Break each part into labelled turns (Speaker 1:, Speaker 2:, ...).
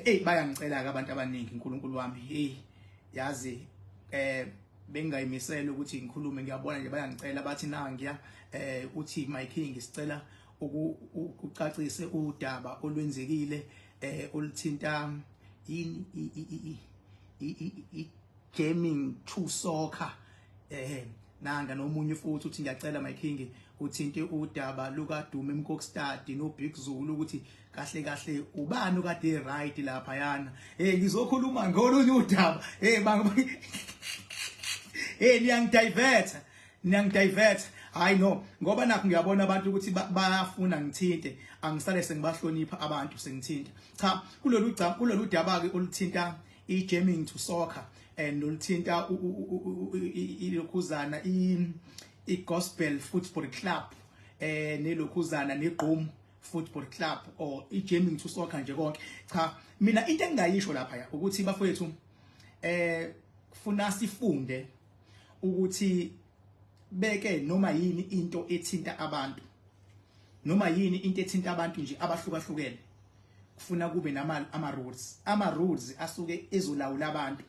Speaker 1: Ey, bayangicela ke abantu abaningi, uNkulunkulu wami. Hey, yazi bengingayimisela ukuthi ngikhulume, ngiyabona nje bayangicela, bathi nangiya uthi, "My king, sicela ukucacise udaba olwenzekile oluthinta yini i Gaming to Soccer." Nanga nomunye futhi uthi, "Ngiyacela, my king, uthinte udaba luka Dumi Mkokstad no Big Zulu, ukuthi kahle kahle ubani okade right lapha yana." Ngizokhuluma ngolunye udaba. Bang, niyangidivert, niyangidivert. Hayi no, ngoba nakho ngiyabona abantu ukuthi bayafuna ngithinte, angisale sengibahlonipha abantu sengithinta. Cha, kulolu daba ke oluthinta i-Jamming to Soccer and oluthinta ilokhuzana i-Gospel Football Club nelokhuzana neGqom Football Club or i-Jamming to Soccer nje konke. Cha, mina into engingayisho lapha ya ukuthi, bafowethu, kufuna sifunde ukuthi beke noma yini into ethinta abantu, noma yini into ethinta abantu nje abahlukahlukene, kufuna kube nama ama rules, ama rules asuke ezolawula abantu,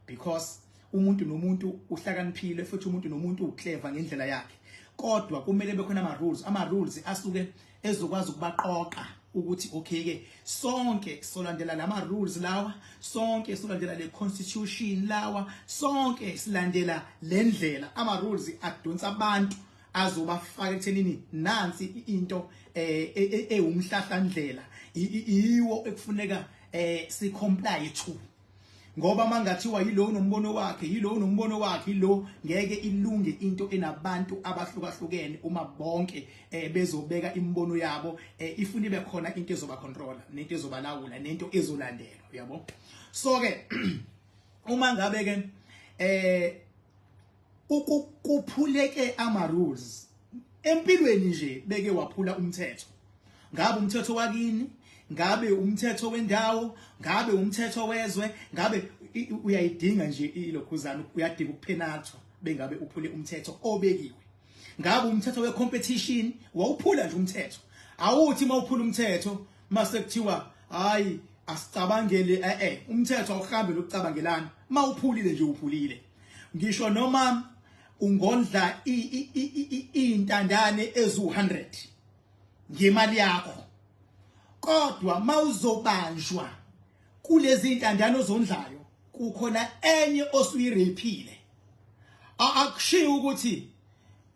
Speaker 1: because umuntu nomuntu uhlakaniphile futhi umuntu nomuntu uclever ngendlela yakhe, kodwa kumele bekhona ama rules, ama rules asuke ezokwazi ukubaqoqa ukuthi okay ke, sonke solandela lama rules lawa, sonke solandela le constitution lawa, sonke silandela le ndlela. Ama rules adonsa abantu, azobafaka ekuthenini nansi into ewumhlahlandlela iwo ekufuneka si comply to, ngoba mangathiwa yilo nombono wakhe, yilo nombono wakhe, yilo, ngeke ilunge into enabantu abahlukahlukene uma bonke bezobeka imibono yabo. Ifuna ibe khona into ezoba controller nento ezobalawula nento ezolandelwa, uyabo. So ke uma ngabe ke ukukuphuleke ama rules empilweni nje, beke waphula umthetho, ngabe umthetho wakini, ngabe umthetho wendawo, ngabe umthetho wezwe, ngabe uyayidinga nje ilokhuzana, uyadinga ukuphenathwa bengabe uphule umthetho obekiwe, ngabe umthetho wecompetition, wawuphula nje umthetho, awuthi mawuphula umthetho mase kuthiwa hayi, asicabangele. Umthetho awuhambe lokucabangelana. Mawuphulile nje, uphulile, ngisho noma ungondla intandane ezu100 ngemali yakho, kodwa mawuzobanjwa kulezi intandane ozondlayo kukhona enye osuyirapeile, akushiwo ukuthi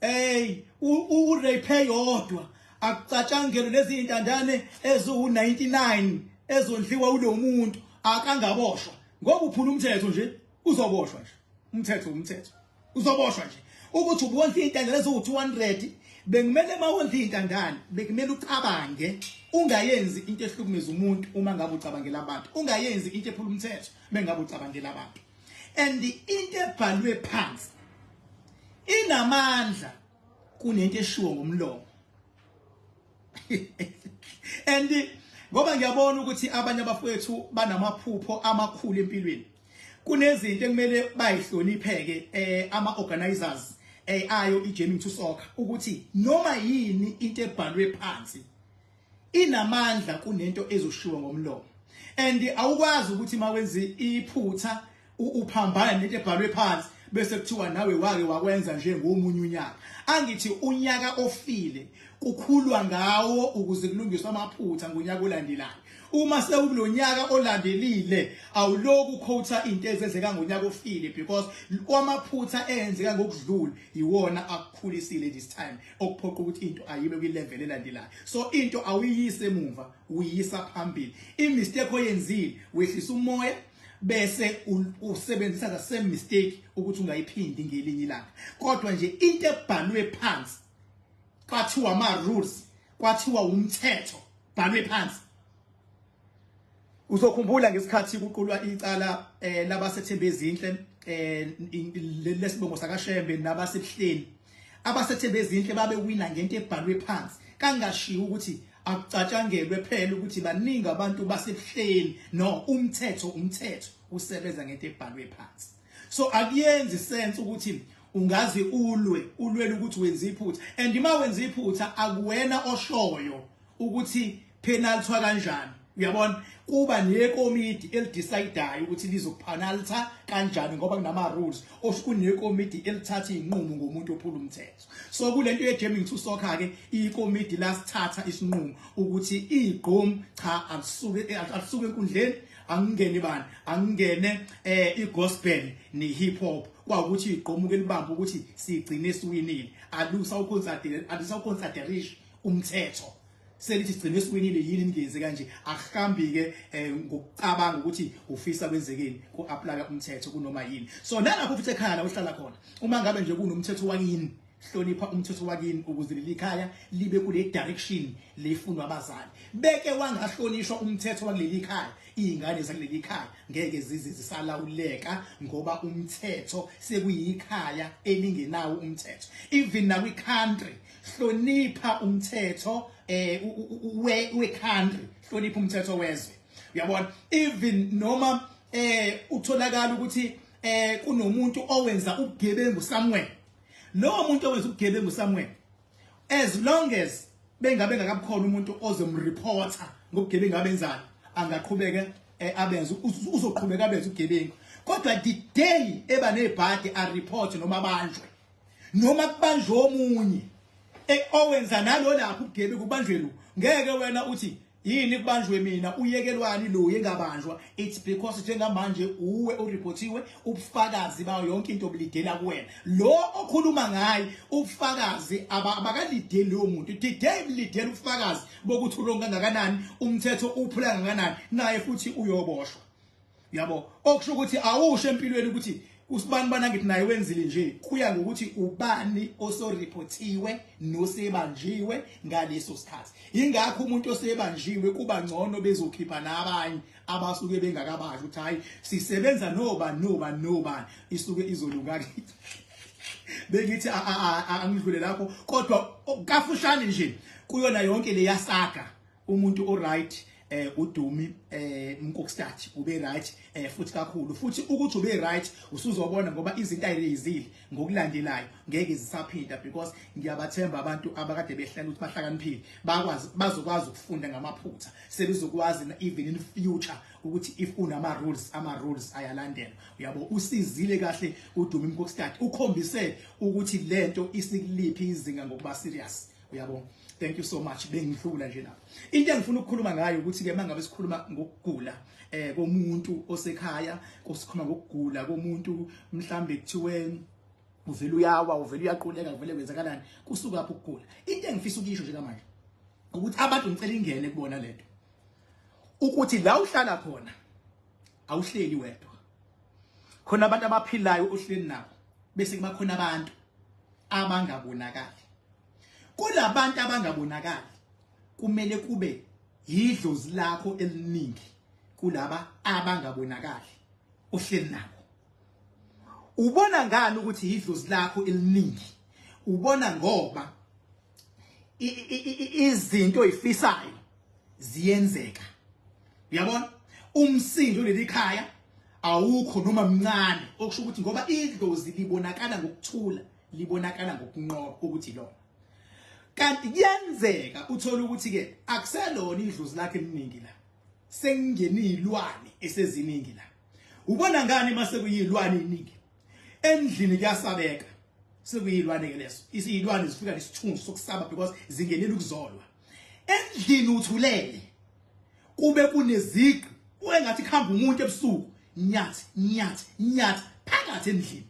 Speaker 1: hey, urape yodwa, akucatshangelwe lezi intandane eziwu99 ezondliwa ulo muntu, akangaboshwa ngoba uphula umthetho nje. Uzoboshwa nje, umthetho umthetho, uzoboshwa nje. Ukuthi ubondla intandane eziwu200, bekumele mawondla intandane bekumele ucabange, ungayenzi into ehlukumeza umuntu uma ngabe ucabangela abantu, ungayenzi into ephula umthetho bengabe ucabangela abantu. And into ebhalwe phansi inamandla kunento eshiwo ngomlomo. And ngoba ngiyabona ukuthi abanye abafowethu banamaphupho amakhulu empilweni, kunezinto ekumele bayihlonipheke ama organizers ayo iJamming to Soccer, ukuthi noma yini into ebhalwe phansi inamandla kunento ezoshiwo ngomlomo. And awukwazi ukuthi mawenze iphutha uphambana nento ebhalwe phansi, bese kuthiwa nawe wake wakwenza nje ngomunye unyaka. Angithi unyaka ofile kukhulwa ngawo ukuze kulungiswe amaphutha ngonyaka olandelayo. Uma sewukulonyaka olandelile, awuloku quota into ezenzeka ngonyaka ofile, because amaphutha eyenzeka ngokudlula iwona akukhulisile this time, okuphoqa ukuthi into ayibe kwi-level elandelayo. So into awuyiyise emuva, uyisa phambili. I-mistake oyenzile, wehlisa umoya bese usebenzisa the same mistake ukuthi ungayiphindi ngelinye ilanga. Kodwa nje into ebhalwe phansi, kwathiwa ama rules, kwathiwa umthetho bhalwe phansi. Uzokhumbula ngesikhathi kuqulwa icala labasethembe ezinhle lesibongo sakaShembe nabasebuhleni, abasethembe ezinhle babe wina ngento ebhalwe phansi, kangashiwo ukuthi akucatshangelwe phela ukuthi baningi abantu basebuhleni. No, umthetho umthetho, usebenza ngento ebhalwe phansi. So akuyenzi sense ukuthi ungazi ulwe ulwele ukuthi wenza iphutha, and uma wenza iphutha akuwena oshoyo ukuthi penalty kanjani. Uyabona, kuba nekomidi elidecidayo ukuthi lizokupenalta kanjani ngoba kunama rules, osho kunekomidi elithatha izinqumo ngomuntu ophula umthetho. So kulento ye jamming to soccer ke, ikomidi lasithatha isinqumo ukuthi igqom cha, alisuke enkundleni, angingene bani, angingene igospel ne hip hop. Kwawukuthi igqomuke libamba ukuthi sigcine siwinile, alusa uconsider, alusa uconsideration umthetho, selithi sigcine siwinile, yini ningenze kanje? Akuhambi ke ngokucabanga ukuthi ufisa kwenzekeni, ku apply umthetho kunoma yini. So nalapho futhi ekhaya la uhlala khona, uma ngabe nje kunomthetho wakini, hlonipha umthetho wakini ukuze leli khaya libe kule direction lefunwa abazali. Beke wangahlonishwa umthetho wakuleli khaya, izingane zakuleli khaya ngeke zize zisalawuleka, ngoba umthetho sekuyikhaya elingenawo umthetho. Even nakwi country, hlonipha umthetho we country, hlonipha umthetho wezwe. Uyabona, even noma utholakala ukuthi kunomuntu owenza ubugebengu somewhere, lowo muntu owenza ubugebengu somewhere, as long as bengabe ngakabukhona umuntu ozomreporta ngobugebengu abenzayo, angaqhubeka abenze, uzoqhubeka abenze ubugebengu. Kodwa the day eba nebhadi, a report noma abanjwe, noma kubanjwe omunye owenza nalo lapho ubugebengu, kubanjwe lo, ngeke wena uthi yini kubanjwe mina, uyekelwani lo yengabanjwa? It's because njengamanje uwe ureportiwe, ubufakazi bayo yonke into obulidela kuwena. Lo okhuluma ngaye ubufakazi abakalideli lowo muntu. The day bulidela ubufakazi bokuthi uwrong kangakanani, umthetho uphula kangakanani, naye futhi uyoboshwa. Yabo, okusho ukuthi awusho empilweni ukuthi usibani bana ngithi naye wenzile nje, kuya ngokuthi ubani osoreportiwe nosebanjiwe ngaleso sikhathi. Ingakho umuntu osebanjiwe kuba ngcono bezokhipha nabanye abasuke bengakabanjwa, ukuthi hayi, sisebenza noba noba nobani, isuke izolunga kithi. Bengithi angidlule lapho, kodwa kafushane nje, kuyona yonke leya saga, umuntu o right uDumi Mkokstad ube right futhi kakhulu futhi. Ukuthi ube right usuzobona, ngoba izinto ayirezile ngokulandelayo ngeke zisaphinda, because ngiyabathemba abantu abakade behlala ukuthi bahlakaniphile, bakwazi, bazokwazi ukufunda ngamaphutha, sebezokwazi even in future ukuthi if unama rules, ama rules ayalandelwa. Uyabo, usizile kahle uDumi Mkokstad, ukhombise ukuthi lento isikuliphi izinga ngokuba serious. Uyabo, thank you so much. Bengidlula nje lapho. Into engifuna ukukhuluma ngayo ukuthi ke mangabe sikhuluma ngokugula komuntu osekhaya, kusikhuluma ngokugula komuntu, mhlambe kuthiwe uvela uyawa, uvela uyaquleka, kuvele kwenzakalani, kusuka lapho ukugula. Into engifisa ukuyisho nje manje ukuthi abantu, ngicela ingene kubona lento, ukuthi la uhlala khona awuhleli wedwa, khona abantu abaphilayo uhleli nabo, bese kuba khona abantu abangabonakali. Kulabantu abangabonakali kumele kube yidlozi lakho eliningi kulaba abangabonakali ohleli nabo. Ubona ngani ukuthi idlozi lakho eliningi? Ubona ngoba izinto oyifisayo ziyenzeka. Uyabona, umsindo leli khaya awukho noma mncane, okusho ukuthi ngoba idlozi libonakala ngokuthula, libonakala ngokunqoba ukuthi lona. Kanti kuyenzeka uthola ukuthi ke akuselona idlozi lakhe eliningi la, sengingena izilwane eseziningi la. Ubona ngani mase kuyilwane iningi endlini? Kuyasabeka, sekuyilwane ke leso. Isiyilwane zifika nesithunzi sokusaba because zingenela ukuzolwa endlini. Uthulele, kube kuneziqi engathi kuhamba umuntu ebusuku, nyathi nyathi nyathi phakathi endlini.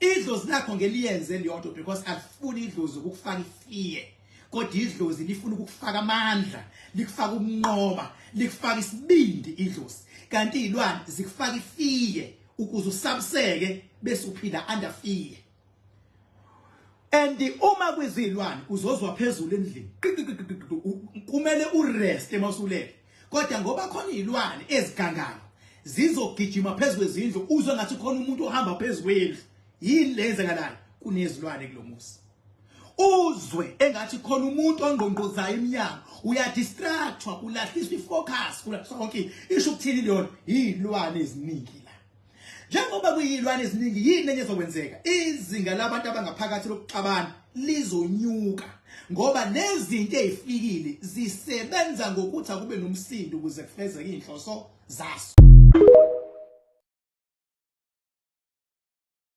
Speaker 1: Idlozi lakho ngeliyenze leyo nto because alifuni idlozi ukufaka ifear, kodwa idlozi lifuna ukukufaka amandla, likufaka ukunqoba, likufaka isibindi idlozi. Kanti izilwane zikufaka ifear ukuze usabiseke, bese uphila under fear. And uma kwizilwane uzozwa phezulu endlini, kumele urest emasulele, kodwa ngoba khona izilwane ezigangayo zizogijima phezulu kwezindlu, uzwe ngathi khona umuntu ohamba phezulu kwendlu. Yini lenzekalayo? Kunezilwane kulomuzi. Uzwe engathi khona umuntu ongqongqozayo eminyango, uyadistractwa, ulahliswa ifocus, kulahlwa konke. Isho ukuthini leyo? Izilwane eziningi la. Njengoba kuyilwane eziningi, yini enye ezokwenzeka? Izinga labantu abangaphakathi lokuxabana. lizonyuka ngoba lezinto ezifikile zisebenza ngokuthi akube nomsindo ukuze kufezeke inhloso zaso.